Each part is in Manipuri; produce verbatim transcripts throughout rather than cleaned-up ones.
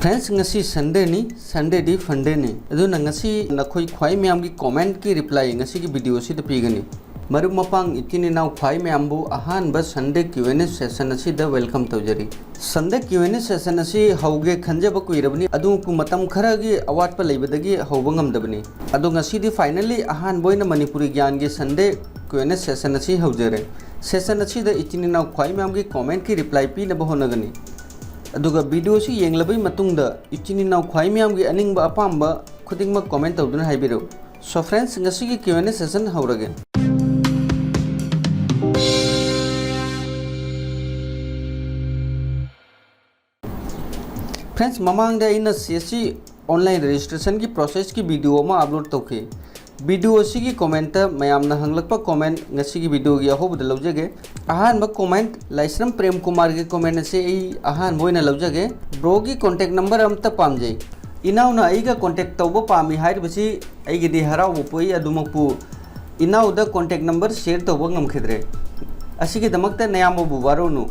Friends, ꯉꯁꯤ Sundayꯅꯤ, Sundayꯗꯤ fun dayꯅꯤ꯫ ꯑꯗꯨꯅ ꯉꯁꯤ ꯅꯈꯣꯏ ꯈ꯭ꯋꯥꯏ ꯃꯌꯥꯝꯒꯤ commentꯀꯤ reply ꯉꯁꯤꯒꯤ video ꯑꯁꯤꯗ ꯄꯤꯒꯅꯤ꯫ ꯃꯔꯨꯞ ꯃꯄꯥꯡ ꯏꯆꯤꯟ ꯏꯅꯥꯎ ꯈ꯭ꯋꯥꯏ ꯃꯌꯥꯝꯕꯨ ꯑꯍꯥꯟꯕ Sunday Q and A session ꯑꯁꯤꯗ welcome ꯇꯧꯖꯔꯤ꯫ Sunday Q and A session ꯑꯁꯤ ꯍꯧꯒꯦ ꯈꯟꯖꯕ ꯀꯨꯏꯔꯕꯅꯤ, ꯑꯗꯨꯕꯨ ꯃꯇꯝ ꯈꯔꯒꯤ ꯑꯋꯥꯠꯄ ꯂꯩꯕꯗꯒꯤ ꯍꯧꯕ ꯉꯝꯗꯕꯅꯤ꯫ ꯑꯗꯣ ꯉꯁꯤꯗꯤ finally ꯑꯍꯥꯟꯕ ꯑꯣꯏꯅ Manipuri ꯒ꯭ꯌꯥꯟꯒꯤ Sunday Q and A session ꯑꯁꯤ ꯍꯧꯖꯔꯦ꯫ Session ꯑꯁꯤꯗ ꯏꯆꯤꯟ ꯏꯅꯥꯎ ꯈ꯭ꯋꯥꯏ ꯃꯌꯥꯝꯒꯤ commentꯀꯤ reply ꯄꯤꯅꯕ ꯍꯣꯠꯅꯒꯅꯤ꯫ ꯑꯗꯨꯒ video ꯑꯁꯤ ꯌꯦꯡꯂꯕꯩ ꯃꯇꯨꯡꯗ ꯏꯆꯤꯟ ꯏꯅꯥꯎ ꯈ꯭ꯋꯥꯏ ꯃꯌꯥꯝꯒꯤ ꯑꯅꯤꯡꯕ ꯑꯄꯥꯝꯕ ꯈꯨꯗꯤꯡꯃꯛ comment ꯇꯧꯗꯨꯅ ꯍꯥꯏꯕꯤꯔꯛꯎ꯫ So friends, ꯉꯁꯤꯒꯤ Q and A session ꯍꯧꯔꯒꯦ꯫ Friends, ꯃꯃꯥꯡꯗ ꯑꯩꯅ C S C online registrationꯒꯤ processꯀꯤ video ꯑꯃ upload ꯇꯧꯈꯤ꯫ Video ꯑꯁꯤꯒꯤ commentꯇ ꯃꯌꯥꯝꯅ ꯍꯪꯂꯛꯄ comment ꯉꯁꯤꯒꯤ videoꯒꯤ ꯑꯍꯧꯕꯗ ꯂꯧꯖꯒꯦ꯫ ꯑꯍꯥꯟꯕ comment ꯂꯥꯏꯁ꯭ꯔꯝ ꯄ꯭ꯔꯦꯝ ꯀꯨꯃꯥꯔꯒꯤ comment ꯑꯁꯤ ꯑꯩ ꯑꯍꯥꯟꯕ ꯑꯣꯏꯅ ꯂꯧꯖꯒꯦ꯫ Broꯒꯤ contact number ꯑꯝꯇ ꯄꯥꯝꯖꯩ꯫ ꯏꯅꯥꯎꯅ ꯑꯩꯒ contact ꯇꯧꯕ ꯄꯥꯝꯃꯤ ꯍꯥꯏꯔꯤꯕꯁꯤ ꯑꯩꯒꯤꯗꯤ ꯍꯔꯥꯎꯕ ꯄꯣꯛꯏ, ꯑꯗꯨꯃꯛꯄꯨ ꯏꯅꯥꯎꯗ contact number share ꯇꯧꯕ ꯉꯝꯈꯤꯗ꯭ꯔꯦ꯫ ꯑꯁꯤꯒꯤꯗꯃꯛꯇ ꯅꯌꯥꯝꯕꯕꯨ ꯋꯥꯔꯧꯅꯨ꯫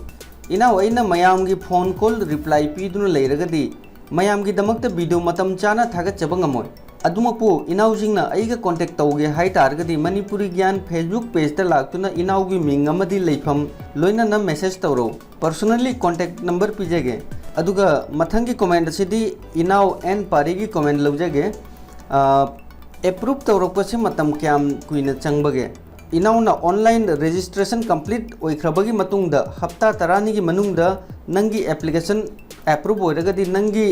ꯏꯅꯥꯎ, ꯑꯩꯅ ꯃꯌꯥꯝꯒꯤ phone call reply ꯄꯤꯗꯨꯅ ꯂꯩꯔꯒꯗꯤ ꯃꯌꯥꯝꯒꯤꯗꯃꯛꯇ video ꯃꯇꯝ ꯆꯥꯅ ꯊꯥꯒꯠꯆꯕ ꯉꯝꯃꯣꯏ꯫ ꯑꯗꯨꯃꯛꯄꯨ ꯏꯅꯥꯎꯁꯤꯡꯅ ꯑꯩꯒ contact ꯇꯧꯒꯦ ꯍꯥꯏ ꯇꯥꯔꯒꯗꯤ ꯃꯅꯤꯄꯨꯔꯤ ꯒ꯭ꯌꯥꯟ Facebook pageꯇ ꯂꯥꯛꯇꯨꯅ ꯏꯅꯥꯎꯒꯤ ꯃꯤꯡ ꯑꯃꯗꯤ ꯂꯩꯐꯝ ꯂꯣꯏꯅꯅ message ꯇꯧꯔꯛꯎ꯫ Personally contact number ꯄꯤꯖꯒꯦ꯫ ꯑꯗꯨꯒ ꯃꯊꯪꯒꯤ comment ꯑꯁꯤꯗꯤ ꯏꯅꯥꯎ N ꯄꯥꯔꯤꯒꯤ comment ꯂꯧꯖꯒꯦ꯫ ꯑ, approve ꯇꯧꯔꯛꯄꯁꯤ ꯃꯇꯝ ꯀꯌꯥꯝ ꯀꯨꯏꯅ ꯆꯪꯕꯒꯦ? ꯏꯅꯥꯎꯅ online registration complete ꯑꯣꯏꯈ꯭ꯔꯕꯒꯤ ꯃꯇꯨꯡꯗ ꯍꯞꯇꯥ ꯇꯔꯥꯅꯤꯒꯤ ꯃꯅꯨꯡꯗ ꯅꯪꯒꯤ application approve ꯑꯣꯏꯔꯒꯗꯤ ꯅꯪꯒꯤ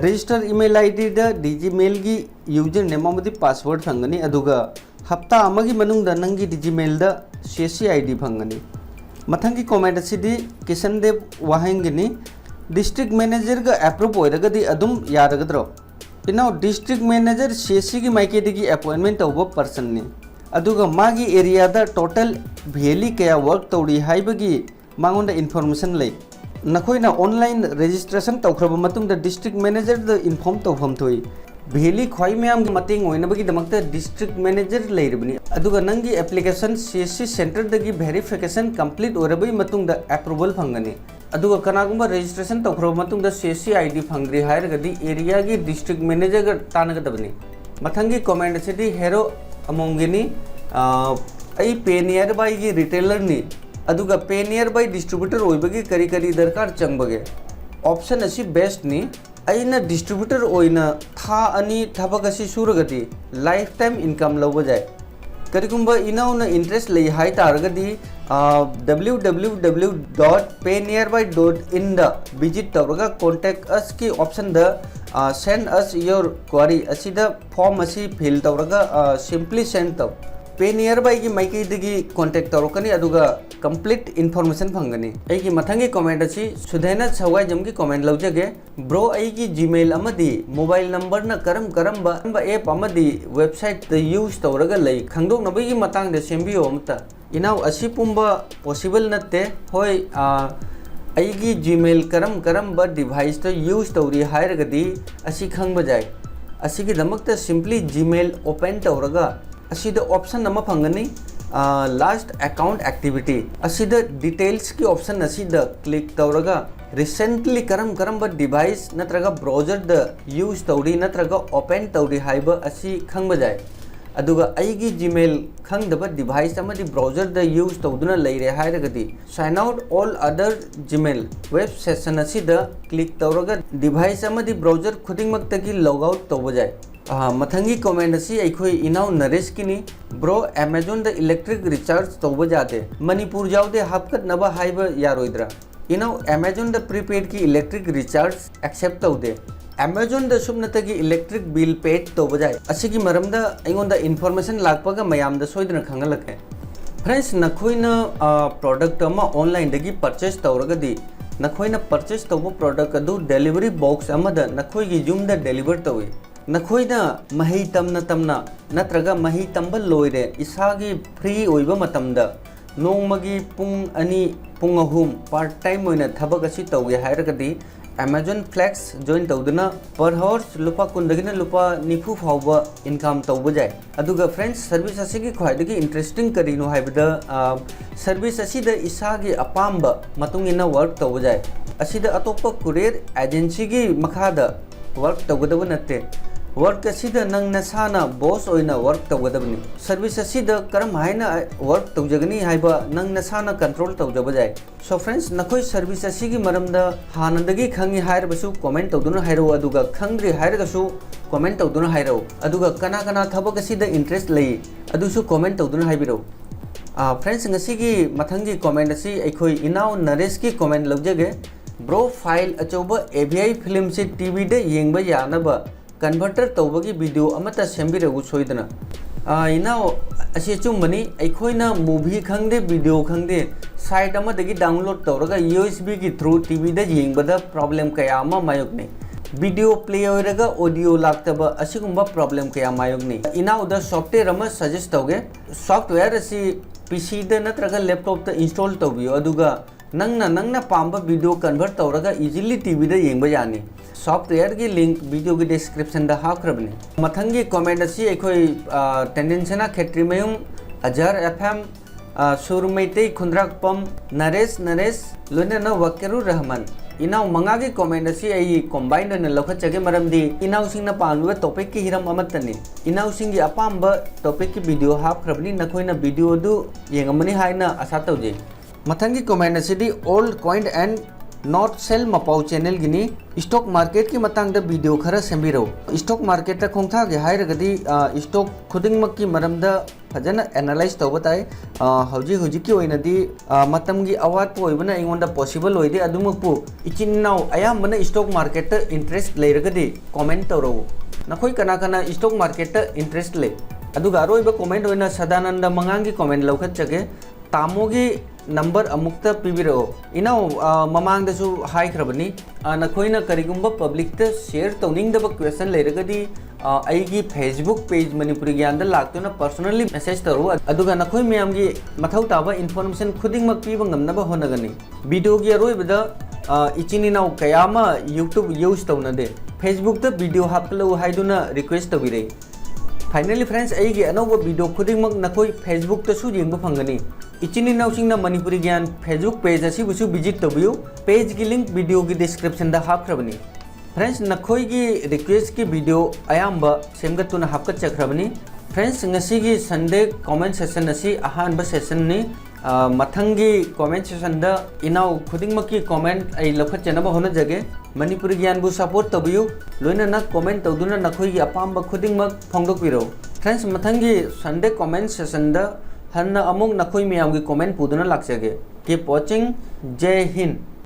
register email IDꯗ Digimailꯒꯤ username ꯑꯃꯗꯤ password ꯐꯪꯒꯅꯤ, ꯑꯗꯨꯒ ꯍꯞꯇꯥ ꯑꯃꯒꯤ ꯃꯅꯨꯡꯗ ꯅꯪꯒꯤ Digimailꯗ C S C ID ꯐꯪꯒꯅꯤ꯫ ꯃꯊꯪꯒꯤ comment ꯑꯁꯤꯗꯤ ꯀꯤꯁꯟ ꯗꯦꯕ ꯋꯥꯍꯦꯡꯒꯤꯅꯤ꯫ District managerꯒ approve ꯑꯣꯏꯔꯒꯗꯤ ꯑꯗꯨꯝ ꯌꯥꯔꯒꯗ꯭ꯔꯣ? ꯏꯅꯥꯎ, district manager C S Cꯒꯤ ꯃꯥꯏꯀꯩꯗꯒꯤ appointment ꯇꯧꯕ personꯅꯤ, ꯑꯗꯨꯒ ꯃꯥꯒꯤ areaꯗ total valley ꯀꯌꯥ work ꯇꯧꯔꯤ ꯍꯥꯏꯕꯒꯤ ꯃꯉꯣꯟꯗ information ꯂꯩ꯫ ꯅꯈꯣꯏꯅ online registration ꯇꯧꯈ꯭ꯔꯕ ꯃꯇꯨꯡꯗ district managerꯗ inform ꯇꯧꯐꯝ ꯊꯣꯛꯏ꯫ Valley ꯈ꯭ꯋꯥꯏ ꯃꯌꯥꯝꯒꯤ ꯃꯇꯦꯡ ꯑꯣꯏꯅꯕꯒꯤꯗꯃꯛꯇ district manager ꯂꯩꯔꯤꯕꯅꯤ, ꯑꯗꯨꯒ ꯅꯪꯒꯤ application C S C centreꯗꯒꯤ verification complete ꯑꯣꯏꯔꯕꯒꯤ ꯃꯇꯨꯡꯗ approval ꯐꯪꯒꯅꯤ꯫ ꯑꯗꯨꯒ ꯀꯅꯥꯒꯨꯝꯕ registration ꯇꯧꯈ꯭ꯔꯕ ꯃꯇꯨꯡꯗ CSC ID ꯐꯪꯗ꯭ꯔꯤ ꯍꯥꯏꯔꯒꯗꯤ area ꯒꯤ district manager ꯒ ꯇꯥꯟꯅꯒꯗꯕꯅꯤ꯫ ꯃꯊꯪꯒꯤ comment ꯑꯁꯤꯗꯤ ꯍꯦꯔꯣ ꯑꯃꯣꯝꯒꯤꯅꯤ꯫ ꯑꯥ, ꯑꯩ Pay Nearby ꯒꯤ retailer ꯅꯤ, ꯑꯗꯨꯒ Pay Nearby distributor ꯑꯣꯏꯕꯒꯤ ꯀꯔꯤ ꯀꯔꯤ ꯗꯔꯀꯥꯔ ꯆꯪꯕꯒꯦ? Option ꯑꯁꯤ best ꯅꯤ꯫ ꯑꯩꯅ distributor ꯑꯣꯏꯅ ꯊꯥ ꯑꯅꯤ ꯊꯕꯛ ꯑꯁꯤ ꯁꯨꯔꯒꯗꯤ lifetime income ꯂꯧꯕ ꯌꯥꯏ꯫ ꯀꯔꯤꯒꯨꯝꯕ ꯏꯅꯥꯎꯅ interest ꯂꯩ ꯍꯥꯏ ꯇꯥꯔꯒꯗꯤ, ꯑꯥ, W W W dot pay nearby dot in the visit ꯇꯧꯔꯒ Contact Us ꯀꯤ option the, ah, Send Us Your Query ꯑꯁꯤꯗ form ꯑꯁꯤ fill ꯇꯧꯔꯒ, ꯑꯥ, simply send ꯇꯧ꯫ Pay Nearby ꯒꯤ ꯃꯥꯏꯀꯩꯗꯒꯤ contact ꯇꯧꯔꯛꯀꯅꯤ, ꯑꯗꯨꯒ complete information ꯐꯪꯒꯅꯤ꯫ ꯑꯩꯒꯤ ꯃꯊꯪꯒꯤ comment ꯑꯁꯤ ꯁꯨꯗꯦꯅ ꯁꯋꯥꯏꯖꯝꯒꯤ comment ꯂꯧꯖꯒꯦ꯫ Bro, ꯑꯩꯒꯤ Gmail ꯑꯃꯗꯤ mobile number ꯅ ꯀꯔꯝ ꯀꯔꯝꯕ app ꯑꯃꯗꯤ website ꯇ use ꯇꯧꯔꯒ ꯂꯩ, ꯈꯪꯗꯣꯛꯅꯕꯒꯤ ꯃꯇꯥꯡꯗ ꯁꯦꯝꯕꯤꯌꯨ ꯑꯃꯇ꯫ ꯏꯅꯥꯎ, ꯑꯁꯤ ꯄꯨꯝꯕ possible ꯅꯠꯇꯦ꯫ ꯍꯣꯏ, ꯑꯥ, ꯑꯩꯒꯤ Gmail ꯀꯔꯝ ꯀꯔꯝꯕ device ꯇ use ꯇꯧꯔꯤ ꯍꯥꯏꯔꯒꯗꯤ ꯑꯁꯤ ꯈꯪꯕ ꯌꯥꯏ꯫ ꯑꯁꯤꯒꯤꯗꯃꯛꯇ simply Gmail open ꯇꯧꯔꯒ ꯑꯁꯤꯗ option ꯑꯃ ꯐꯪꯒꯅꯤ, ꯑꯥ, Last Account Activity꯫ ꯑꯁꯤꯗ details ꯀꯤ option ꯑꯁꯤꯗ click ꯇꯧꯔꯒ recently ꯀꯔꯝ ꯀꯔꯝꯕ device ꯅꯠꯇ꯭ꯔꯒ browser ꯗ use ꯇꯧꯔꯤ ꯅꯠꯇ꯭ꯔꯒ open ꯇꯧꯔꯤ ꯍꯥꯏꯕ ꯑꯁꯤ ꯈꯪꯕ ꯌꯥꯏ꯫ ꯑꯗꯨꯒ ꯑꯩꯒꯤ Gmail ꯈꯪꯗꯕ device ꯑꯃꯗꯤ browser ꯗ use ꯇꯧꯗꯨꯅ ꯂꯩꯔꯦ ꯍꯥꯏꯔꯒꯗꯤ, Sign out all other Gmail web session ꯑꯁꯤꯗ click ꯇꯧꯔꯒ device ꯑꯃꯗꯤ browser ꯈꯨꯗꯤꯡꯃꯛꯇꯒꯤ log out ꯇꯧꯕ ꯌꯥꯏ꯫ ꯑꯥ, ꯃꯊꯪꯒꯤ comment ꯑꯁꯤ ꯑꯩꯈꯣꯏ ꯏꯅꯥꯎ ꯅꯔꯦꯁꯀꯤꯅꯤ꯫ Bro, Amazon ꯗ electric recharge ꯇꯧꯕ ꯌꯥꯗꯦ, ꯃꯅꯤꯄꯨꯔ ꯌꯥꯎꯗꯦ, ꯍꯥꯞꯀꯠꯅꯕ ꯍꯥꯏꯕ ꯌꯥꯔꯣꯏꯗ꯭ꯔꯥ? ꯏꯅꯥꯎ, Amazon ꯗ prepaid ꯀꯤ electric recharge accept ꯇꯧꯗꯦ꯫ Amazon ꯗ ꯁꯨꯞꯅꯇꯒꯤ electric bill paid ꯇꯧꯕ ꯌꯥꯏ꯫ ꯑꯁꯤꯒꯤ ꯃꯔꯝꯗ ꯑꯩꯉꯣꯟꯗ information ꯂꯥꯛꯄꯒ ꯃꯌꯥꯝꯗ ꯁꯣꯏꯗꯅ ꯈꯪꯍꯜꯂꯛꯀꯦ꯫ Friends, ꯅꯈꯣꯏꯅ, ꯑ, product ꯑꯃ online ꯗꯒꯤ purchase ꯇꯧꯔꯒꯗꯤ, ꯅꯈꯣꯏꯅ purchase ꯇꯧꯕ product ꯑꯗꯨ delivery box ꯑꯃꯗ ꯅꯈꯣꯏꯒꯤ ꯌꯨꯝꯗ deliver ꯇꯧꯏ꯫ ꯅꯈꯣꯏꯅ ꯃꯍꯩ ꯇꯝꯅ ꯇꯝꯅ ꯅꯠꯇ꯭ꯔꯒ ꯃꯍꯩ ꯇꯝꯕ ꯂꯣꯏꯔꯦ, ꯏꯁꯥꯒꯤ free ꯑꯣꯏꯕ ꯃꯇꯝꯗ ꯅꯣꯡꯃꯒꯤ ꯄꯨꯡ ꯑꯅꯤ, ꯄꯨꯡ ꯑꯍꯨꯝ part time ꯑꯣꯏꯅ ꯊꯕꯛ ꯑꯁꯤ ꯇꯧꯒꯦ ꯍꯥꯏꯔꯒꯗꯤ, Amazon Flex join ꯇꯧꯗꯨꯅ per hours ꯂꯨꯄꯥ ꯀꯨꯟꯗꯒꯤꯅ ꯂꯨꯄꯥ ꯅꯤꯐꯨ ꯐꯥꯎꯕ income ꯇꯧꯕ ꯌꯥꯏ꯫ ꯑꯗꯨꯒ friends, service ꯑꯁꯤꯒꯤ ꯈ꯭ꯋꯥꯏꯗꯒꯤ interesting ꯀꯔꯤꯅꯣ ꯍꯥꯏꯕꯗ, ꯑ, service ꯑꯁꯤꯗ ꯏꯁꯥꯒꯤ ꯑꯄꯥꯝꯕ ꯃꯇꯨꯡ ꯏꯟꯅ work ꯇꯧꯕ ꯌꯥꯏ꯫ ꯑꯁꯤꯗ ꯑꯇꯣꯞꯄ courier agencyꯒꯤ ꯃꯈꯥꯗ work ꯇꯧꯒꯗꯕ ꯅꯠꯇꯦ꯫ Work ꯑꯁꯤꯗ ꯅꯪ ꯅꯁꯥꯅ boss ꯑꯣꯏꯅ work ꯇꯧꯒꯗꯕꯅꯤ꯫ Service ꯑꯁꯤꯗ ꯀꯔꯝ ꯍꯥꯏꯅ work ꯇꯧꯖꯒꯅꯤ ꯍꯥꯏꯕ ꯅꯪ ꯅꯁꯥꯅ control ꯇꯧꯖꯕ ꯌꯥꯏ꯫ So friends, ꯅꯈꯣꯏ service ꯑꯁꯤꯒꯤ ꯃꯔꯝꯗ ꯍꯥꯟꯅꯗꯒꯤ ꯈꯪꯉꯤ ꯍꯥꯏꯔꯕꯁꯨ comment ꯇꯧꯗꯨꯅ ꯍꯥꯏꯔꯛꯎ, ꯑꯗꯨꯒ ꯈꯪꯗ꯭ꯔꯤ ꯍꯥꯏꯔꯒꯁꯨ comment ꯇꯧꯗꯨꯅ ꯍꯥꯏꯔꯛꯎ, ꯑꯗꯨꯒ ꯀꯅꯥ ꯀꯅꯥ ꯊꯕꯛ ꯑꯁꯤꯗ interest ꯂꯩ ꯑꯗꯨꯁꯨ comment ꯇꯧꯗꯨꯅ ꯍꯥꯏꯕꯤꯔꯛꯎ꯫ ꯑ, friends, ꯉꯁꯤꯒꯤ ꯃꯊꯪꯒꯤ comment ꯑꯁꯤ ꯑꯩꯈꯣꯏ ꯏꯅꯥꯎ ꯅꯔꯦꯁꯀꯤ comment ꯂꯧꯖꯒꯦ꯫ Bro, file ꯑꯆꯧꯕ A V I filmꯁꯤ TVꯗ ꯌꯦꯡꯕ ꯌꯥꯅꯕ converter ꯇꯧꯕꯒꯤ video ꯑꯃꯠꯇ ꯁꯦꯝꯕꯤꯔꯛꯎ ꯁꯣꯏꯗꯅ꯫ ꯑ, ꯏꯅꯥꯎ, ꯑꯁꯤ ꯑꯆꯨꯝꯕꯅꯤ꯫ ꯑꯩꯈꯣꯏꯅ movie ꯈꯪꯗꯦ, video ꯈꯪꯗꯦ, site ꯑꯃꯗꯒꯤ download ꯇꯧꯔꯒ USBꯒꯤ through TVꯗ ꯌꯦꯡꯕꯗ problem ꯀꯌꯥ ꯑꯃ ꯃꯥꯌꯣꯛꯅꯩ꯫ Video play ꯑꯣꯏꯔꯒ audio ꯂꯥꯛꯇꯕ, ꯑꯁꯤꯒꯨꯝꯕ problem ꯀꯌꯥ ꯃꯥꯌꯣꯛꯅꯩ꯫ ꯏꯅꯥꯎꯗ software ꯑꯃ suggest ꯇꯧꯒꯦ꯫ Software ꯑꯁꯤ PCꯗ ꯅꯠꯇ꯭ꯔꯒ laptopꯇ install ꯇꯧꯕꯤꯌꯨ, ꯑꯗꯨꯒ ꯅꯪꯅ, ꯅꯪꯅ ꯄꯥꯝꯕ video convert ꯇꯧꯔꯒ easily TVꯗ ꯌꯦꯡꯕ ꯌꯥꯅꯤ꯫ Softwareꯒꯤ link videoꯒꯤ descriptionꯗ ꯍꯥꯞꯈ꯭ꯔꯕꯅꯤ꯫ ꯃꯊꯪꯒꯤ comment ꯑꯁꯤ ꯑꯩꯈꯣꯏ, ꯑ, ꯇꯦꯟꯗꯤꯟꯁꯅꯥ ꯈꯦꯇ꯭ꯔꯤꯃꯌꯨꯝ, ꯑꯖꯍꯔ FM, ꯑ, ꯁꯨꯔ ꯃꯩꯇꯩ, ꯈꯨꯟꯗ꯭ꯔꯥꯛꯄꯝ, ꯅꯔꯦꯁ, ꯅꯔꯦꯁ, ꯂꯣꯏꯅꯅ ꯋꯥꯀꯦꯔꯨ ꯔꯍꯃꯟ, ꯏꯅꯥꯎ ꯃꯉꯥꯒꯤ comment ꯑꯁꯤ ꯑꯩ combined ꯑꯣꯏꯅ ꯂꯧꯈꯠꯆꯒꯦ, ꯃꯔꯝꯗꯤ ꯏꯅꯥꯎꯁꯤꯡꯅ ꯄꯥꯝꯂꯤꯕ topicꯀꯤ ꯍꯤꯔꯝ ꯑꯃꯠꯇꯅꯤ꯫ ꯏꯅꯥꯎꯁꯤꯡꯒꯤ ꯑꯄꯥꯝꯕ topicꯀꯤ video ꯍꯥꯞꯈ꯭ꯔꯕꯅꯤ, ꯅꯈꯣꯏꯅ video ꯑꯗꯨ ꯌꯦꯡꯉꯝꯃꯅꯤ ꯍꯥꯏꯅ ꯑꯁꯥ ꯇꯧꯖꯩ꯫ ꯃꯊꯪꯒꯤ comment ꯑꯁꯤꯗꯤ Old Coin and Not Sell ꯃꯄꯥꯎ channelꯒꯤꯅꯤ꯫ Stock marketꯀꯤ ꯃꯇꯥꯡꯗ video ꯈꯔ ꯁꯦꯝꯕꯤꯔꯛꯎ꯫ Stock marketꯇ ꯈꯣꯡꯊꯥꯒꯦ ꯍꯥꯏꯔꯒꯗꯤ, ꯑ, stock ꯈꯨꯗꯤꯡꯃꯛꯀꯤ ꯃꯔꯝꯗ ꯐꯖꯅ analyze ꯇꯧꯕ ꯇꯥꯏ꯫ ꯑ, ꯍꯧꯖꯤꯛ ꯍꯧꯖꯤꯛꯀꯤ ꯑꯣꯏꯅꯗꯤ, ꯑ, ꯃꯇꯝꯒꯤ ꯑꯋꯥꯠꯄ ꯑꯣꯏꯕꯅ ꯑꯩꯉꯣꯟꯗ possible ꯑꯣꯏꯗꯦ꯫ ꯑꯗꯨꯃꯛꯄꯨ ꯏꯆꯤꯟ ꯏꯅꯥꯎ ꯑꯌꯥꯝꯕꯅ stock marketꯇ interest ꯂꯩꯔꯒꯗꯤ comment ꯇꯧꯔꯛꯎ꯫ ꯅꯈꯣꯏ ꯀꯅꯥ ꯀꯅꯥ stock marketꯇ interest ꯂꯩ? ꯑꯗꯨꯒ ꯑꯔꯣꯏꯕ comment ꯑꯣꯏꯅ ꯁꯗꯥꯅꯟꯗ ꯃꯉꯥꯡꯒꯤ comment ꯂꯧꯈꯠꯆꯒꯦ꯫ ꯇꯥꯃꯣꯒꯤ number ꯑꯃꯨꯛꯇ ꯄꯤꯕꯤꯔꯛꯑꯣ꯫ ꯏꯅꯥꯎ, ꯑ, ꯃꯃꯥꯡꯗꯁꯨ ꯍꯥꯏꯈ꯭ꯔꯕꯅꯤ, ꯑ, ꯅꯈꯣꯏꯅ ꯀꯔꯤꯒꯨꯝꯕ publicꯇ share ꯇꯧꯅꯤꯡꯗꯕ question ꯂꯩꯔꯒꯗꯤ, ꯑ, ꯑꯩꯒꯤ Facebook page ꯃꯅꯤꯄꯨꯔꯤ ꯒ꯭ꯌꯥꯟꯗ ꯂꯥꯛꯇꯨꯅ personally message ꯇꯧꯔꯛꯎ, ꯑꯗꯨꯒ ꯅꯈꯣꯏ ꯃꯌꯥꯝꯒꯤ ꯃꯊꯧ ꯇꯥꯕ information ꯈꯨꯗꯤꯡꯃꯛ ꯄꯤꯕ ꯉꯝꯅꯕ ꯍꯣꯠꯅꯒꯅꯤ꯫ Videoꯒꯤ ꯑꯔꯣꯏꯕꯗ, ꯑ, ꯏꯆꯤꯟ ꯏꯅꯥꯎ ꯀꯌꯥ ꯑꯃ YouTube use ꯇꯧꯅꯗꯦ, Facebookꯇ video ꯍꯥꯞꯀꯠꯂꯛꯎ ꯍꯥꯏꯗꯨꯅ request ꯇꯧꯕꯤꯔꯛꯏ꯫ Finally friends, ꯑꯩꯒꯤ ꯑꯅꯧꯕ video ꯈꯨꯗꯤꯡꯃꯛ ꯅꯈꯣꯏ Facebookꯇꯁꯨ ꯌꯦꯡꯕ ꯐꯪꯒꯅꯤ꯫ ꯏꯆꯤꯟ ꯏꯅꯥꯎꯁꯤꯡꯅ ꯃꯅꯤꯄꯨꯔꯤ ꯒ꯭ꯌꯥꯟ Facebook page ꯑꯁꯤꯕꯨꯁꯨ visit ꯇꯧꯕꯤꯌꯨ꯫ Pageꯀꯤ link videoꯒꯤ descriptionꯗ ꯍꯥꯞꯈ꯭ꯔꯕꯅꯤ꯫ Friends, ꯅꯈꯣꯏꯒꯤ requestꯀꯤ video ꯑꯌꯥꯝꯕ ꯁꯦꯝꯒꯠꯇꯨꯅ ꯍꯥꯞꯀꯠꯆꯈ꯭ꯔꯕꯅꯤ꯫ Friends, ꯉꯁꯤꯒꯤ Sunday comment session ꯑꯁꯤ ꯑꯍꯥꯟꯕ sessionꯅꯤ꯫ ꯑ, ꯃꯊꯪꯒꯤ comment sessionꯗ ꯏꯅꯥꯎ ꯈꯨꯗꯤꯡꯃꯛꯀꯤ comment ꯑꯩ ꯂꯧꯈꯠꯆꯅꯕ ꯍꯣꯠꯅꯖꯒꯦ꯫ ꯃꯅꯤꯄꯨꯔꯤ ꯒ꯭ꯌꯥꯟꯕꯨ support ꯇꯧꯕꯤꯌꯨ꯫ ꯂꯣꯏꯅꯅ comment ꯇꯧꯗꯨꯅ ꯅꯈꯣꯏꯒꯤ ꯑꯄꯥꯝꯕ ꯈꯨꯗꯤꯡꯃꯛ ꯐꯣꯡꯗꯣꯛꯄꯤꯔꯛꯎ꯫ Friends, ꯃꯊꯪꯒꯤ Sunday comment sessionꯗ ꯍꯟꯅ ꯑꯃꯨꯛ ꯅꯈꯣꯏ ꯃꯌꯥꯝꯒꯤ comment ꯄꯨꯗꯨꯅ ꯂꯥꯛꯆꯒꯦ꯫ Keep watching꯫ ꯖꯩ ꯍꯤꯟꯗ꯫